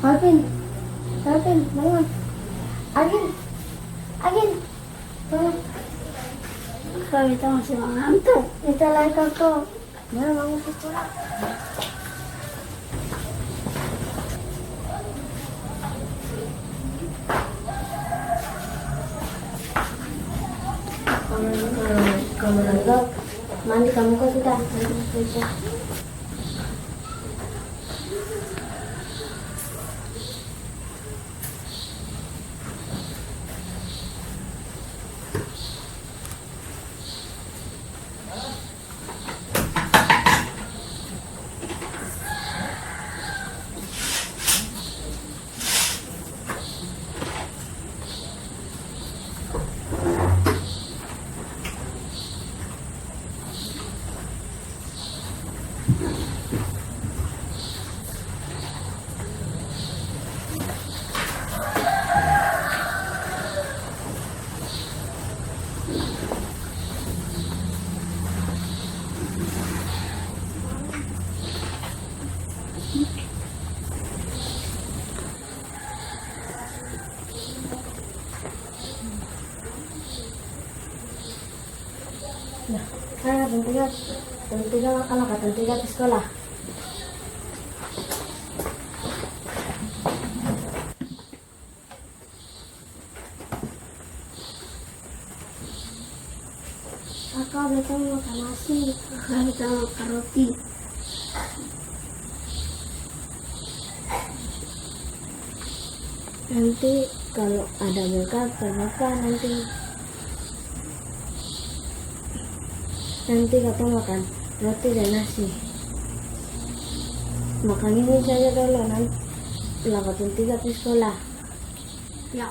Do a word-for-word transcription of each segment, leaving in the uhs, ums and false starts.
Alvin, Alvin, bangun. Agin, Agin, bangun. Kaka, beta masih mangantuk. Beta lai, Kaka. Mama, mama, sekolah. Kamar, kamar, kamar, mandi kamuka sudah. Mandi kamuka. Nah, sana jam tiga, jam tiga makan, jam tiga pi skolah. Kaka, beta mo makan nasi. Kaka, beta mo makan roti. Nanti kalo ada bengkak, tar bapa nanti, nanti katong makan roti deng nasi. Makan ini saja dolo, nanti la katong tiga pi skolah. Ya.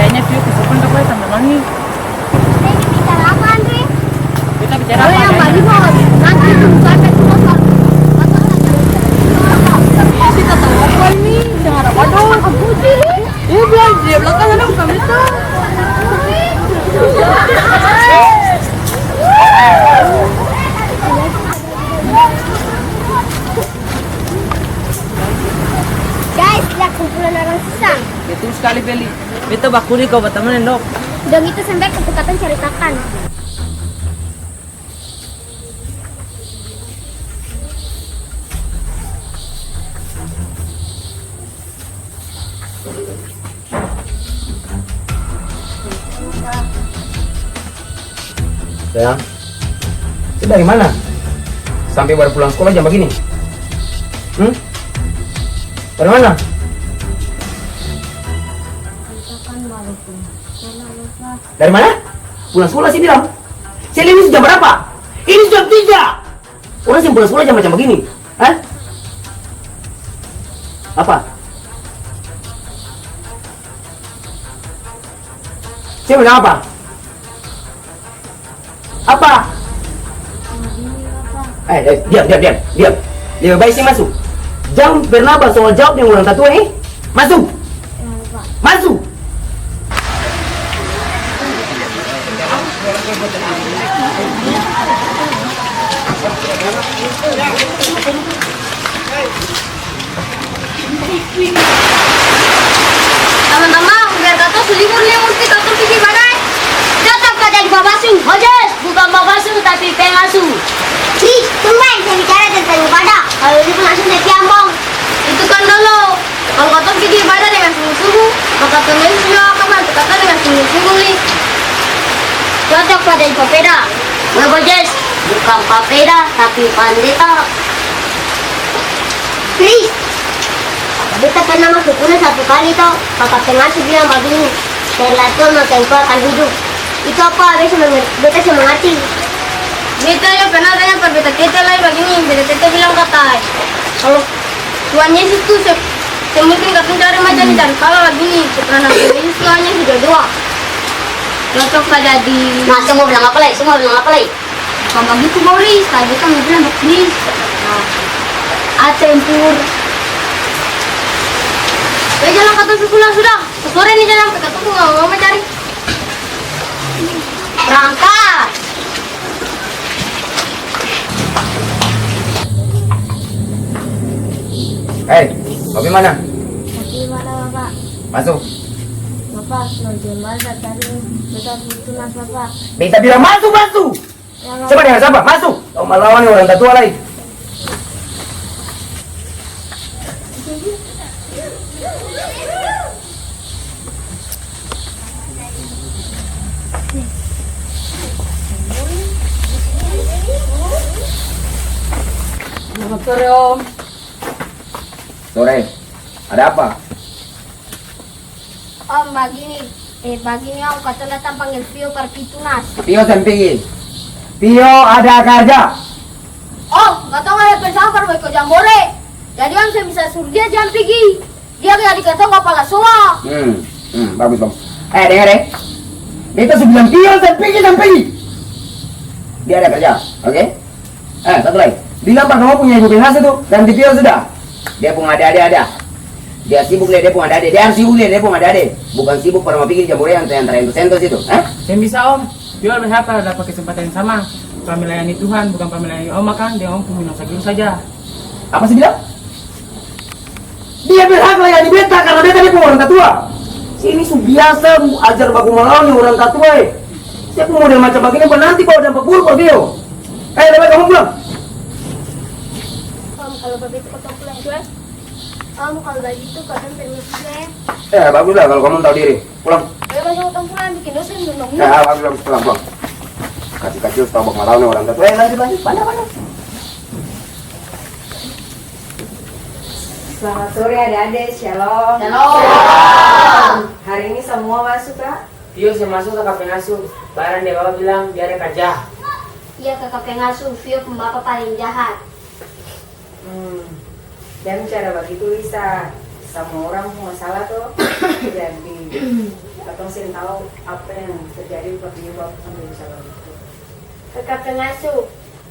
Kayaknya Vio kesopan ka, Boy, sama Mangi. Kita bicara apa, Andre? Kita bicara apa, Andre? Nanti itu bukan itu, Mas. Kita tahu apa ini? Jangan apa dong. Iya, bilang di belakang sana bukan itu. Guys, lihat kumpulan orang susah. Betul sekali, Feli. Beta bakudi kau bateman deng dong. Dong itu sampai ke tukatan ceritakan. Sayang, itu dari mana? Sampe baru pulang skolah jam bagini? Hmm? Dari mana? Dari mana? Pulang skolah sih bilang. Saya lihat ini jam berapa? Ini jam tiga. Orang seng pulang skolah jam macam bagini. Hah? Apa? Saya bilang apa? Apa? Eh, eh, diam, diam, diam, diam. Lebih baik seng maso. Jang pernah basoal jawab deng orang tatua, eh? Maso. Maso. Tamang-tamang, biar katong su libur ni, musti katong pigi ibadah. Cocok ka jadi papasu? Ojes, bukan papasu, tapi pengasu. Ih, tumben, saya bicara tentang ibadah. Kalau libur langsung dari Ambon. Itu kan dolo. Kalau katong pigi ibadah dengan sungguh-sungguh, maka Tuhan Yesus juga akan bantu katong dengan sungguh-sungguh ni. Cocok ka jadi papeda. Weh, Ojes, bukan papeda, tapi pandeta. Beta masuk kuliah satu kali to, kaka pengasuh bilang bagini, "Terlalu tua makin tua akan hidup." Itu apa? Beta seng mengerti, beta seng mengerti. Beta yo pernah tanya par beta tete lai bagini, beta tete bilang kata, kalo Tuhan Yesus tu se-, seng mungkin katong cari macan di cari kala bagini, karna Tuhan Yesus tu hanya su dua-dua. Cocok saja di. Nah, semua bilang apa lai? Semua bilang apa lai? Bukan bagitu, Boris. Tadi kan mo bilang bagitu. Nah, ah, tempur. Eh, jalan katong su pulang sudah. Sore ni jalan, katong pung mama cari. Berangkat. Hei, mau pi mana? Mau pi mana, Bapak? Masuk. Bapak, mau jual dari tadi. Beta butuh mas, Bapak. Beta bilang masuk, masuk! Coba dengan sapa? Masuk! Kau malawan ni orang tatua lai. Selamat sore, Om. Sore. Ada apa? Om, bagini, eh, bagini, Om, katong datang panggil Vio par pi tunas. Vio seng pigi. Vio ada karja. Om, katong ada persiapan par mo iko jambore. Jadi Om seng bisa suruh dia jang pigi. Dia jadi katong kapala soa. Hmm, hmm, bagus, bagus. Eh, dengar, eh. Beta su bilang Vio seng pigi, seng pigi. Dia ada karja, oke? Eh, satu lagi. Bilang par kamong punya ibu pengasuh tu, ganti Vio sudah. Dia pung ade-ade ada. Dia sibuk lia dia pung ade-ade. Dia harus sibuk lia dia pung ade-ade. Bukan sibuk par mo pigi di jambore yang, yang tarentos-entos itu, eh? Seng bisa, Om. Vio berhak ada dapa kesempatan yang sama. Par melayani Tuhan, bukan par melayani Om akang deng Om pung minum sagiru saja. Apa sih bilang? Dia berhak layani beta karna beta dia pung orang tatua. Ini su biasa ajar baku malawan deng orang tatua, e. Dia pung model macam bagini, nanti bawa dampak buruk pa beta. Eh, lebe kamong pulang. Om, kalo bagitu katong pulang jua. Om, kalo bagitu katong permisi jua, e. Eh, bagus lah kalo kamong tau diri. Pulang. Ayo, masuk katong pulang, bikin dosa dong. Eh, ah, bagus, bagus, pulang, pulang. Kacil-kacil su tau baku malawan deng orang tatua. Eh, lanjut, lanjut. Banyak, banyak. Selamat sore, ade-ade. Shalom. Shalom. Hari ini semua masuk, Kak? Vio seng masuk, Kaka pengasuh. Barang dia bapa bilang dia ada karja. Iya, Kaka pengasuh. Vio pung bapa paling jahat. Hmm. Jang bicara bagitu, Lisa. Samua orang pung masalah to. Jadi, katong seng tau apa yang terjadi pa Vio bapa sampe bisa bagitu. Kaka pengasuh,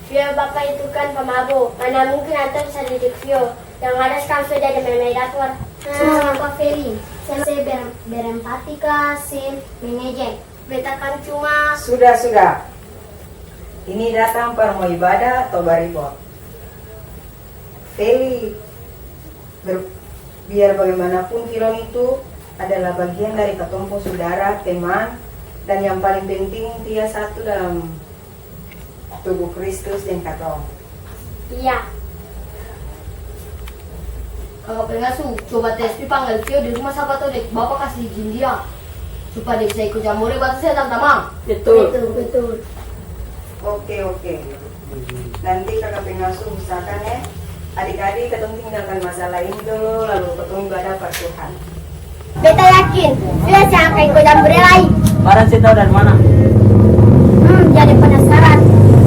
Vio bapa itu kan pamabo, mana mungkin antua bisa didik Vio. Yang ada skang Vio jadi main-main dapur. Seng apa, Feli. Seng se ber-, berempati ka, seng mengejek. Beta kan cuma. Sudah, sudah. Ini datang par mo ibadah atau baribot? Feli, ber-, biar bagaimanapun Filon itu adalah bagian dari katong pung sudara, teman, dan yang paling penting dia satu dalam tubuh Kristus deng katong. Iya. Kaka pengasuh, coba tes pi panggal Vio di rumah sapa to deng bapa kasi izin dia. Supaya dia bisa iko jambore batus ya, tamang-tamang. Betul. Betul, betul. Oke, oke. Nanti kaka pengasuh usahakan e. Adik-adik, katong tinggalkan masalah ini dolo, lalu katong ibadah par Tuhan. Beta yakin, Vio seng akan iko jambore lai. Barang se tau dari mana? Hmm, jadi penasaran.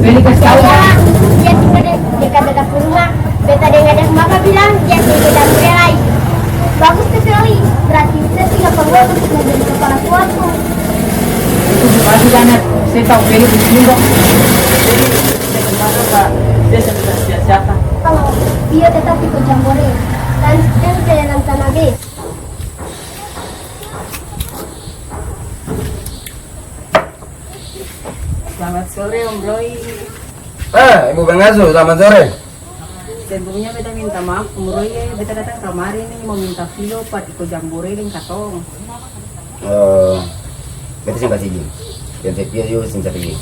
Feli kasi tau. Iya, dia tinggal de-, dekat beta pung rumah. Beta dengar dia pung bapa bilang, dia seng iko jambore lai. Bagus tu, Feli. Berarti beta tinggal par rumah untuk menjadi kepala keluarga. Itu berarti banyak. Se tau Feli di sini, kok. Feli, se kemana, Kak? Se seng bisa sia-siapa. Oh, Vio tetap iko jambore. Dan, dan ke dalam tanah be. Selamat sore, Om Roy. Eh, Ibu Pengasuh, selamat sore. Sebelumnya beta minta maaf, Om Roy, e, beta datang kamari ni mo minta Vio par iko jambore deng katong. Eh, beta seng kasi izin. Beta Vio juga seng bisa pigi.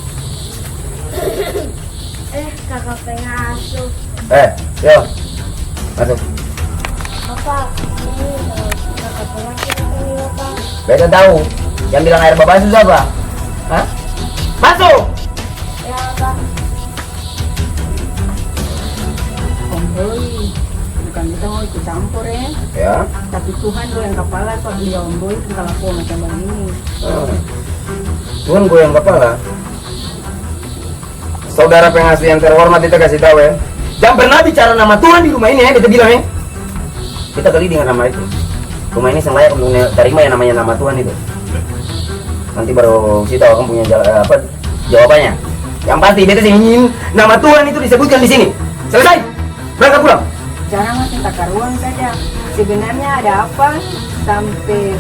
Eh, kaka pengasuh. Eh, yo. Masuk. Bapak, ini, eh, kaka pengasuh ini, Bapak. Beta tau. Yang bilang aer babasu sapa? Hah? Masuk! Ya, Bapak. Om Roy, Bukan kita mau ikut campur, e. Ya. Tapi Tuhan goyang kapala, kok dia Om Boy pung kalakuan macam bagini. Ah. Tuhan goyang kapala? Saudara pengasuh yang terhormat, beta kasi tau, e. Jang pernah bicara nama Tuhan di rumah ini, e, beta bilang, e. Beta geli dengar nama itu. Rumah ini seng layak untuk ne-, tarima yang namanya nama Tuhan itu. Nanti baru si tau akang punya jala-, apa, jawabannya. Yang pasti, beta seng ingin nama Tuhan itu disebutkan di sini. Selesai! Berangkat pulang. Bicara makin takaruang saja. Sebenarnya ada apa sampe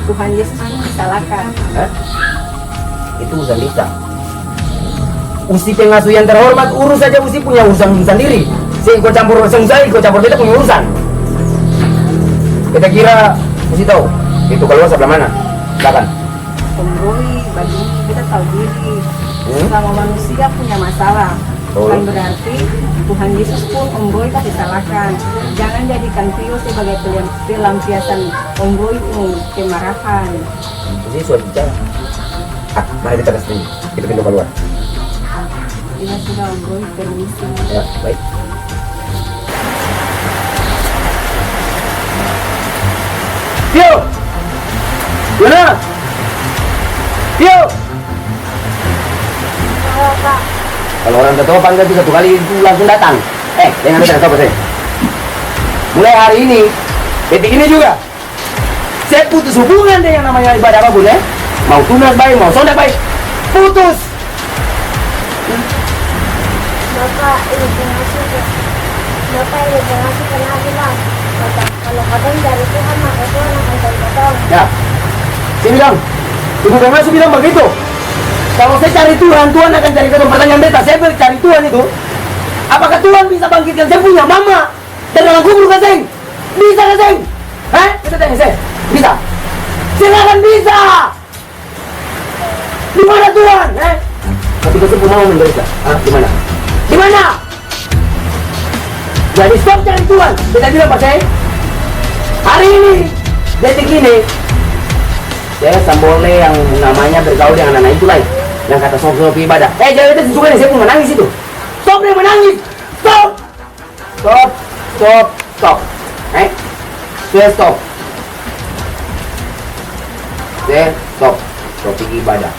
Tuhan Yesus pun disalahkan? Hah? Itu urusan beta. Usi pengasuh yang terhormat, urus saja usi punya urusan sandiri. Seng iko campur, seng usah iko campur beta punya urusan. Beta kira usi tau itu kaluar sabla mana. Silakan. Om Roy, bagini, beta tau diri. Hmm? Sama manusia punya masalah. Betul. Bukan berarti Tuhan Yesus pun Om Roy kasi salahkan. Jangan jadikan Tio sebagai pelam-, pelampiasan Om Roy pung kemarahan. Di sini sudah bicara. Ah, mari kita ke sini. Kita pintu keluar. Iya sudah, Om Roy, permisi. Ya, baik. Tio! Mana? Tio! Kalau orang tatoa panggil tu satu kali, itu langsung datang. Eh, dengar, dengar, tatoa, eh. Mulai hari ini, detik ini juga, se putus hubungan deng yang namanya ibadah apapun, e. Mau tunas bae, mau sonde bae, putus. Bapak, ini pengasuh, Bapak, ini pengasuh pernah bilang, kata, kalau katong cari Tuhan, maka Tuhan akan cari katong. Ya. Dia bilang, ibu pengasuh bilang begitu. Kalau saya cari Tuhan, Tuhan akan cari katong. Pertanyaan beta, saya cari Tuhan itu, apakah Tuhan bisa bangkitkan saya punya mama dari dalam kubur ka seng? Bisa ka seng? Hah? Kita tanya, seng. Bisa? Silakan bisa! Di mana Tuhan? Eh? Tapi kita pun mau menderita. Ah, di mana? Di mana? Jadi stop cari Tuhan. Kita bilang, Pak, seng. Hari ini, detik ini, saya sambole yang namanya bergaul dengan anak itu lain. Yang kata sok-sok ibadah. Eh, jangan, beta suka nih, saya pun menangis itu. Stop deh menangis. Stop. Stop, stop, stop. Eh? Saya stop. Saya stop. Stop pigi ibadah.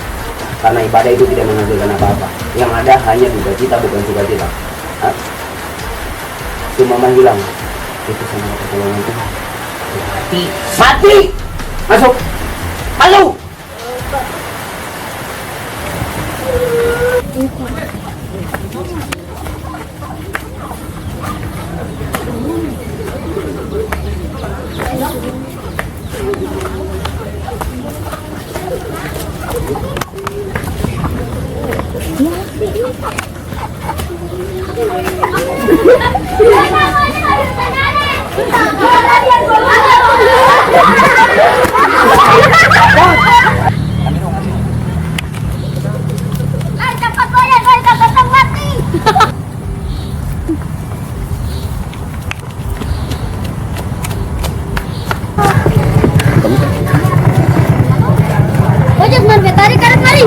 Karena ibadah itu tidak menghasilkan apa-apa. Yang ada hanya duka cita, bukan sukacita. Hah? Cuma menghilang. Itu sama pertolongan Tuhan. Mati. Mati! Masuk. Masuk! Ojek, mar betari karet mari.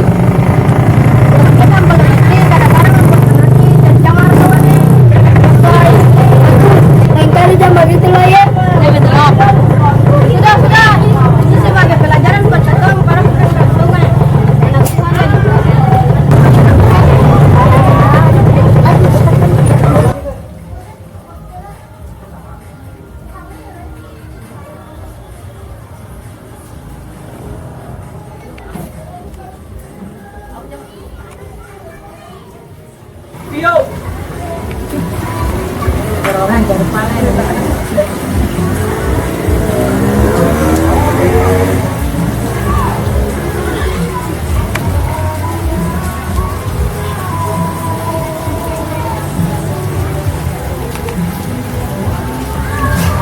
Lain kali jang bagitu lai, e. Sudah, sudah. Ini sebagai pelajaran buat katong, para.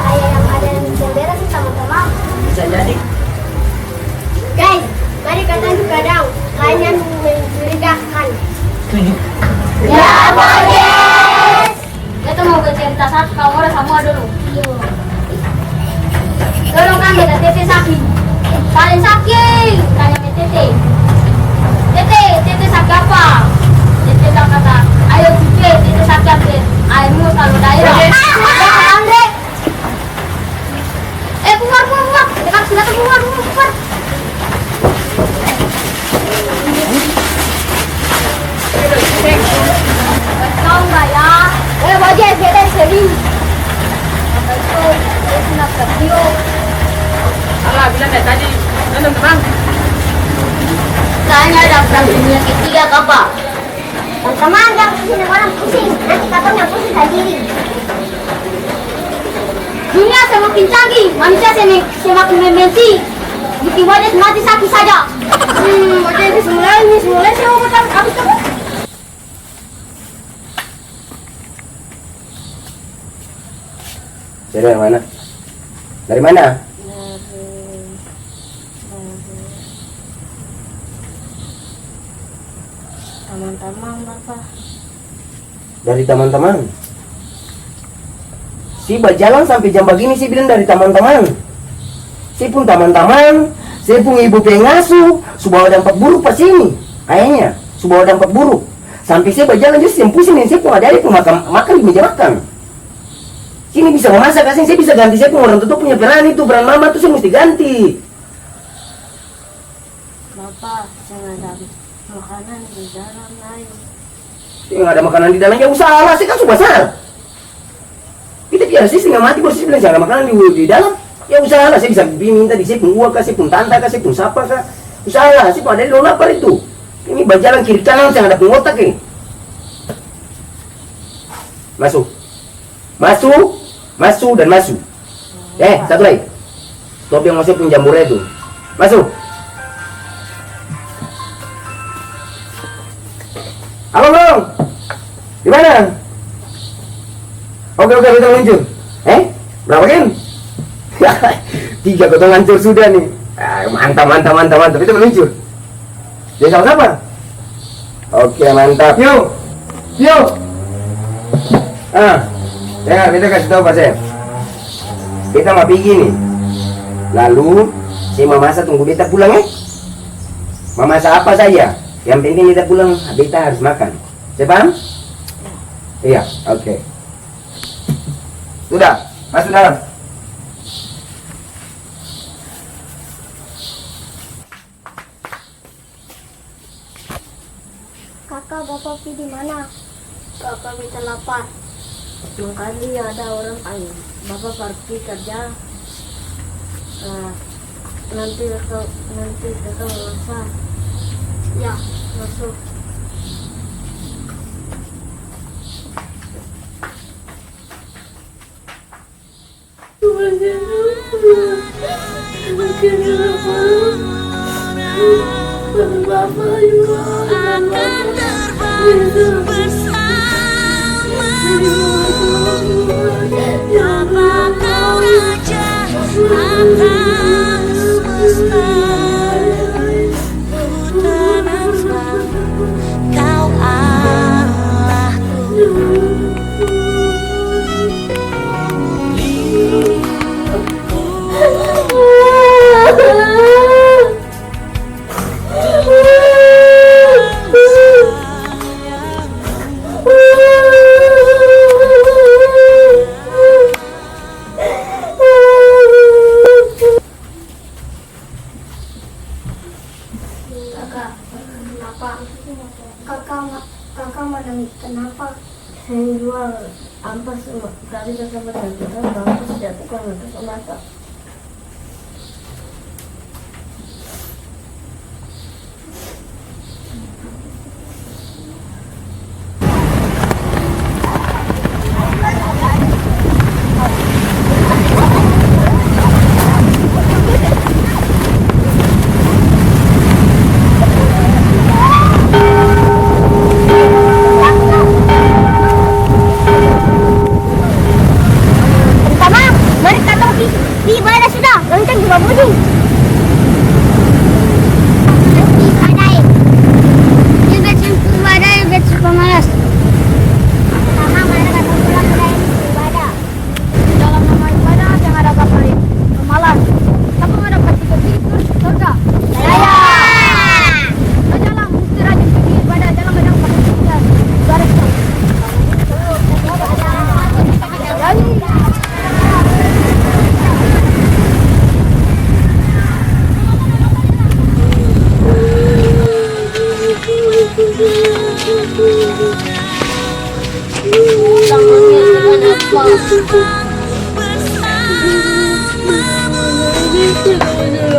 Kaya yang ada yang bikin beres sih, teman-teman. Bisa jadi. Guys, mari katong juga dong. Kayaknya mencurigakan. Setuju. Ya, Pak, yes. Beta mau bacerita satu, kamu orang samua dulu. Dolo kan beta tete saki. Paling saki, tanya me tete. "Tete, tete saki apa?" Tete bilang kata, "Ayo cuci, tete saki ambe aer muka lo daerah." Oke. Andre, Tadi, tenang, tenang. Kayaknya ada perang dunia ketiga, Kapa. Teman-teman, jangan pusing orang pusing. Nanti katong yang pusing sendiri. Dunia semakin canggih, manusia seme-, semakin membenci. Bikin wadah mati satu saja. Hmm, wadah ini semulai, ini semulai, saya mau bertahan, habis kamu. Saya dari mana? Dari mana? Dari, dari teman-teman, Bapak. Dari teman-teman? Si bajalang sampe jam bagini, si bilang dari teman-teman. Si pung teman-teman, si pung ibu pengasuh, su bawa dampak buruk pa sini. Kayanya, su bawa dampak buruk. Sampe se bajalang jua seng pusing deng se pung ade-ade pung makang, makang di meja makang. Sini bisa mamasak ka seng, se bisa ganti se pung orang tatua punya peran itu, peran mama tu se musti ganti. Bapa, seng ada makanan di dalam lai. Seng ada makanan di dalam, ya usaha lah, se kan su basar. Beta biar se stenga mati baru se bilang seng ada makanan di, di dalam. Ya usaha lah, se bisa pi minta di se pung ua ka, se pung tanta ka, se pung sapa ka. Usaha lah, se pung ade-ade dong lapar itu. Ini bajalang kiri kanan seng ada pung otak ini. Masu. Masu, masu, dan masu. Eh, satu lai. Stop yang masu pung jambore tu. Masu. Abang, bang. Di mana? Oke, oke, beta meluncur. Eh, berapa gen? Tiga kotong hancur sudah nih. Ah, mantap, mantap, mantap, mantap. Beta meluncur. Jadi sama-sama. Oke, mantap. Yo. Yo. Ah, dengar, beta kasi tau pa se. Beta mau pigi nih. Lalu, se mamasa tunggu beta pulang, eh. Mamasa apa saja. Yang penting beta pulang, beta harus makan. Se paham? Iya, oke. Sudah, masuk dalam. Kaka, Bapa pi di mana? Kaka, beta lapar. Mangkali ada orang panggel Bapa par pi karja. Nah, nanti Kaka, nanti Kaka mamasa. Ya, masuk. Kaka, kenapa? Kaka ma-, Kaka manangis kenapa? Seng jua, ampas ma-, tadi Kaka bacantikan, ampas jatuh karena Kaka mata. Tamang, mari katong pi, pi ibadah sudah, lonceng juga bunyi. Pi ibadah, eh. Ini bet su ibadah, eh, bet su pamalas. Tamang, mari katong pulang, sudah ini ibadah. Di dalam nama ibadah yang ada gambar pemalas. Tapi ada ketiga pintu surga. Saya. Nah, jalan, mesti rajin pergi ibadah, jalan kadang pakai pikiran. Garis. Jadi.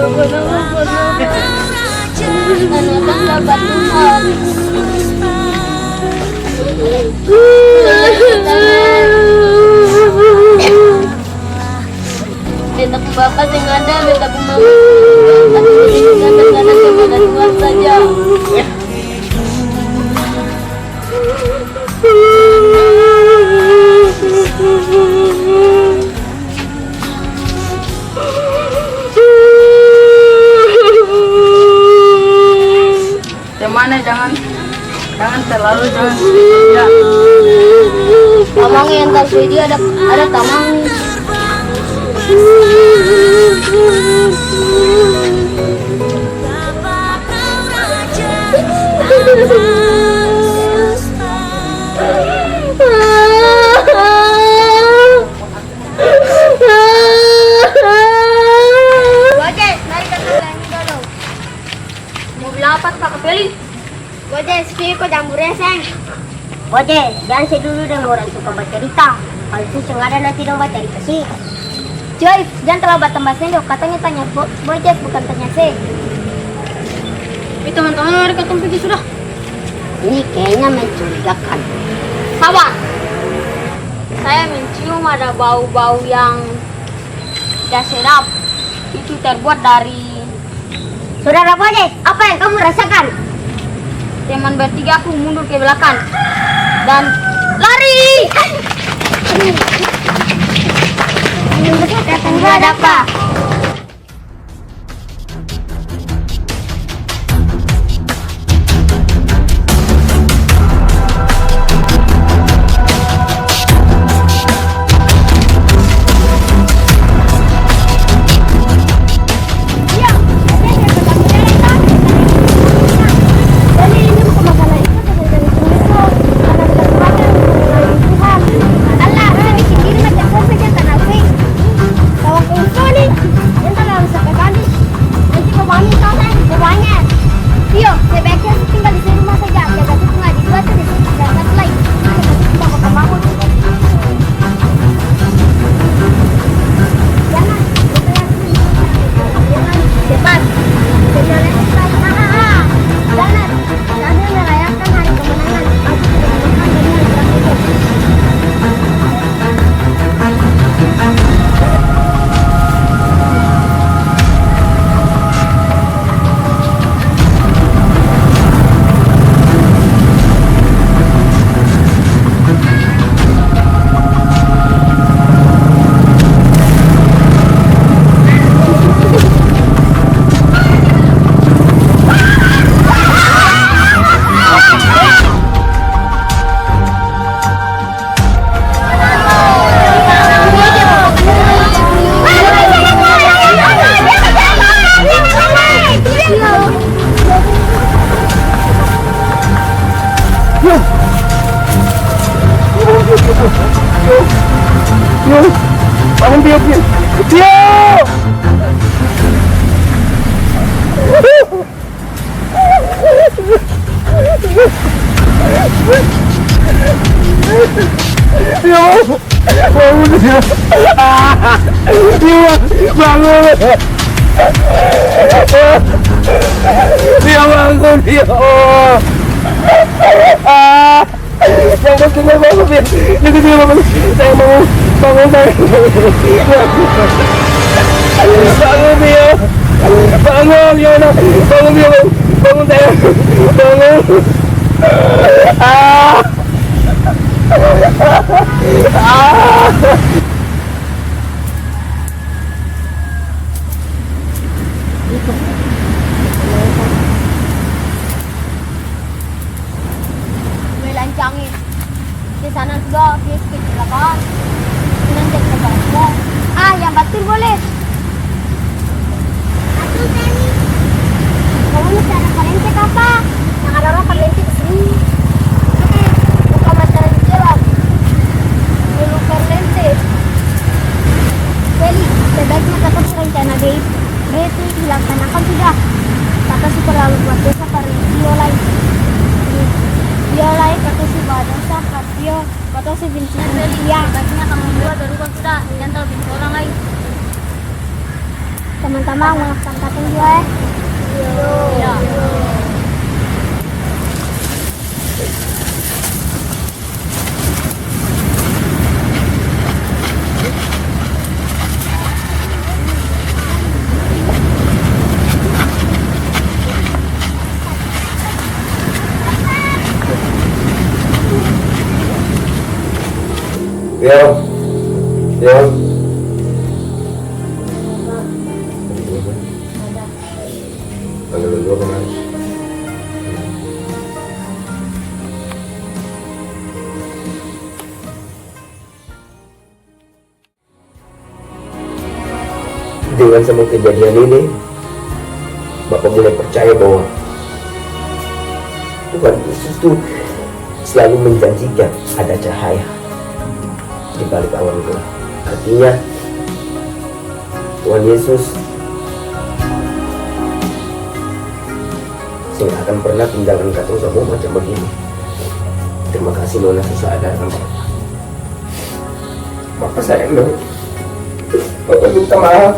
Beta pung bapa seng ada, beta pung mama seng ada, beta seng ada, beta tinggal di luar saja. Teman e, jangan, jangan terlalu, jangan sedih, ya. Tamang yang tak sedih ada, ada tamang. Bojes, mari katong jalan dolo. Mo bilang apa tu Kaka Feli? Bojes, pi ko jambure seng? Bojes, jang se dudu deng orang suka bacarita. Kalu se seng ada nanti dong bacari kasi. Joyce, jang talalu batamba seng do. Katong ni tanya Bo-, Bojes, bukan tanya se. Ih, teman-teman, mari katong pigi sudah. Ini kayaknya mencurigakan. Sabar. Saya mencium ada bau-bau yang tidak sedap. Itu terbuat dari Saudara Bojes, apa yang kamu rasakan? Teman bertiga aku mundur ke belakang dan lari. Ada apa? Iyo, sebaiknya tinggal di rumah saja, jaga satu nggak dibuat tuh di sini, jaga satu lagi. Jangan, jangan, cepat. Jangan, jangan, jangan. Jangan. Sambil merayakan hari kemenangan, aku tidak makan daging yang kurang itu. Yo! Yo! Yo! Bangun, Tio, Tio! Tio! Tio! Bangun, Tio! Tio, bangun! Tio, bangun, Tio! Yang penting bangun, Tio! Yang penting bangun! Sayang, bangun! Bangun, sayang! Bangun, Tio! Bangun, Tio! Bangun, Tio! Bangun, sayang! Bangun! Ah! Gue lancangi. Di sana juga, dia suka di lapangan. Nanti kita bareng. Ah, yang batul boleh. Aduh, Dani. Kamu masih ada parlente kapa? Yang ada orang parlente di sini. Oke, buka mata di jalan. Dulu parlente. Feli, sebaiknya kita rencana date. Dia itu hilang tanakan sudah. Kata suka lalu buat dosa par Tio lai. Tio lai, kata suka dosa par Tio. Kata su benci dia. Sebaiknya kamu dua berubah sudah. Jangan tahu benci orang lain. Teman-teman. Mang, maafkan katong jua, e. Iyo. Yo, yo. Panggil dulu dua kemarin. Dengan semua kejadian ini, Bapak mulai percaya bahwa Tuhan Yesus tuh selalu menjanjikan ada cahaya di balik awan gelap. Artinya, Tuhan Yesus seng akan pernah tinggalkan katong samua macam bagini. Terima kasih, Nona, su sadar, Nona. Bapa sayang dong. Bapa minta maaf.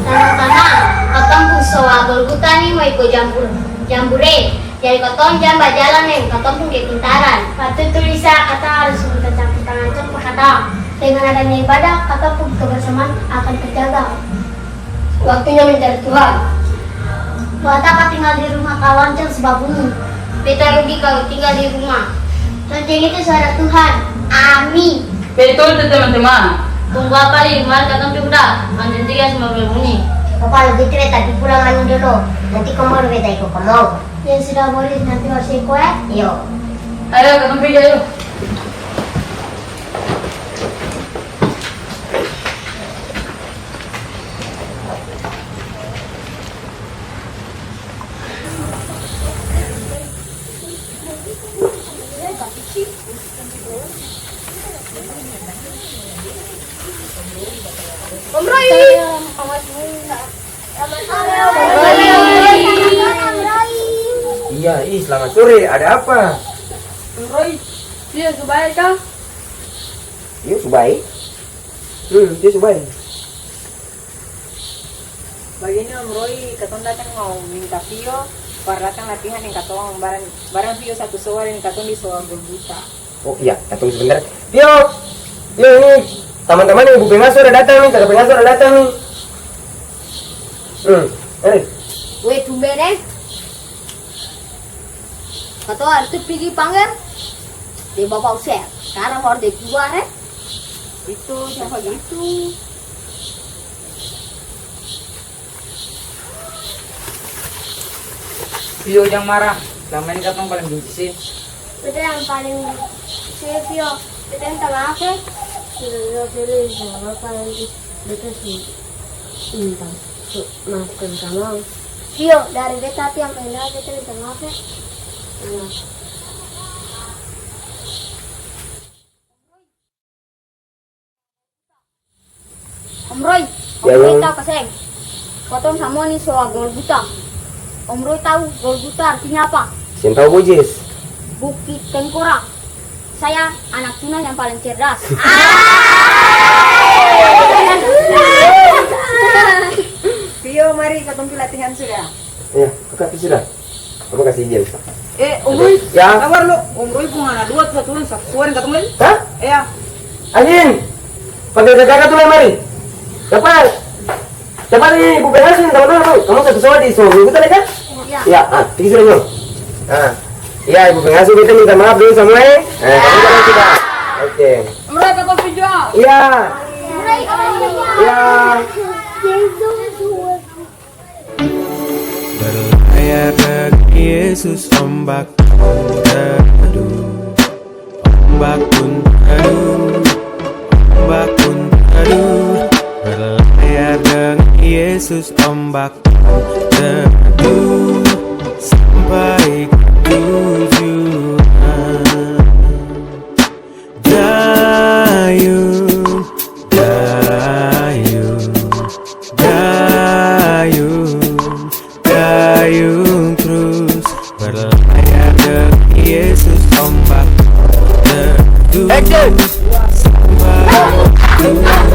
Tanang-tanang, katong pung soa Golgota ni mo iko jambur, jambure. Jadi katong jang bajalang deng katong pung kepintaran. Batul tu, Lisa, katong harus minta campur tangan cong pa katong. Dengan adanya ibadah, katong pung kebersamaan akan terjaga. Waktunya mencari Tuhan. Buat apa tinggal di rumah kalau lancong su babunyi? Beta rugi kalau tinggal di rumah. Lonceng itu suara Tuhan. Amin. Betul tu, teman-teman. Tunggu apa lagi? Mari katong pi udah. Lonceng tiga su babunyi. Papa, lo gitu beta pi pulang mandi dolo. Nanti komor beta iko komor. Ya sudah, Boris, nanti baru se iko, e. Iyo. Ayo, katong pigi, ayo. Om Roy. Iya, ih, selamat sore. Ada apa? Om Roy, Tio su bae ka? Tio su bae? Hmm, Tio su bae. Bagini Om Roy, katong datang mau minta Tio par datang latihan deng katong, barang, barang Tio satu soa deng katong di soa Golgota. Oh iya, katong sebentar. Tio! Tio, ini teman-teman, ibu pengasuh ada datang nih, kakak pengasuh ada datang nih. Hmm, mari. Weh, tumben, e. Katong harus tu pigi panggel deng Bapa User. Skarang baru deng keluar, e. Itu siapa gitu? Pio, jang marah. Selama ini katong paling benci se. Beta yang paling benci se, Pio. Beta minta maaf, e. Sudah, sudah, Pio, sudah, Pio, nanti beta su minta su maafkan kamong. Pio, dari beta hati yang paling dalam, beta minta maaf, e. Nah. Om Roy, Om Roy tau ka seng? Katong samua ni soa Golgota. Om Roy tau Golgota artinya apa? Seng tau, Bojis. Bukit Tengkorak. Saya anak Cina yang paling cerdas. Pio, mari katong pi latihan sudah. Iya, oke, sudah. Apa kasih izin? Eh, Om Roy, ya. Sabar lo. Om Roy pung ana dua tu satu orang, satu suara deng katong lai. Hah? Iya. Anjing, panggil kakak tu lai mari. Cepat. Cepat ni, ibu pengasuh minta maaf, Bang. Kamu satu suara di suara ibu tadi kan? Iya. Iya, ah, tinggi sudah, Bang. Ah. Iya, ibu pengasuh, kita minta maaf dulu semua, e. Eh, kamu jangan sudah. Oke. Om Roy, katong pi jua. Iya. Om Roy, katong pi jua. Iya. Berlayar dengan Yesus ombak pun teduh, ombak pun teduh, ombak pun teduh. Berlayar dengan Yesus ombak pun teduh, sampai ke tujuan. Dayung, dayung, dayung, dayung terus berlayar demi Yesus ombak teduh. Action! Sampai tujuan.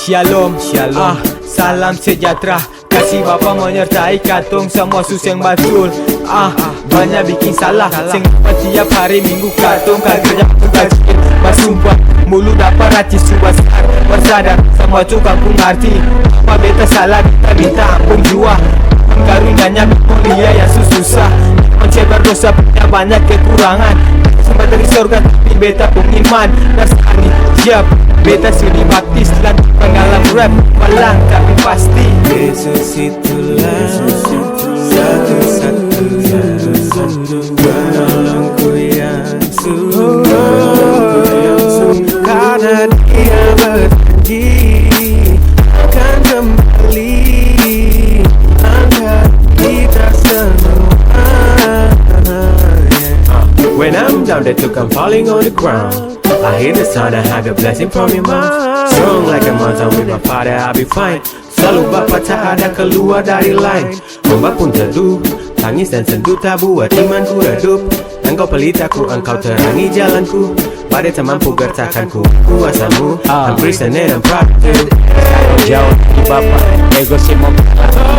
Shalom, shalom, ah, salam sejahtera. Kasih Bapa menyertai katong samua su seng batul. Ah, banya biking salah, seng dapa tiap hari Minggu katong ka gereja, katong ka gereja. Basumpah, mulu dapa raci su basar, basadar, samua su kampung arti. Apa beta salah, beta minta ampung jua. Karunia-Nya mulia yang su susah. Mencebar dosa punya banyak kekurangan. Sempat dari sorga tapi beta pung iman. Dasani, siap, beta su dibaptis dan dalam rap, palang tapi pasti. Yesus itulah satu-satunya penolongku yang sungguh. Karena Dia berjanji akan kembali angkat kita semua. When I'm down, they took, I'm falling on the ground. I hear the sound, I have a blessing from your mouth. Strong like a mountain, with my Father I'll be fine. Selalu Bapa, tak ada keluar dari line. Ombak pun teduh, tangis dan sendu tak buat imanku redup. Engkau pelitaku, Engkau terangi jalanku. Badai tak mampu gertakanku, kuasa-Mu. Ah. I'm Christian and I'm proud to. Jauh dari Bapa, ego semua.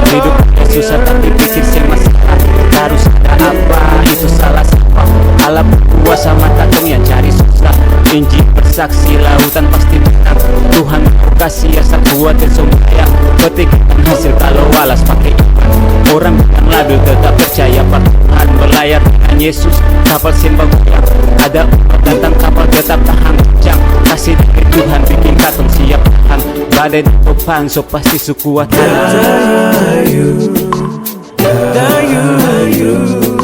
Hidup susah tapi pikir semua salah. Harus ada apa, itu salah siapa? Allah kuasa, mata dong yang cari susah. Injil bersaksi, lautan pasti tenang. Tuhan kasih asal kuat dan sembahyang. Petik hasil kalau walas pakai iman. Orang bilang labil, tetap percaya, Pak. Tuhan berlayar dengan Yesus, kapal seng bagoyang. Ada ombak datang, kapal tetap tahan kencang. Kasih dari Tuhan bikin katong siap tahan. Badai di depan, so pasti su kuat. Dayu, dayu, dayu.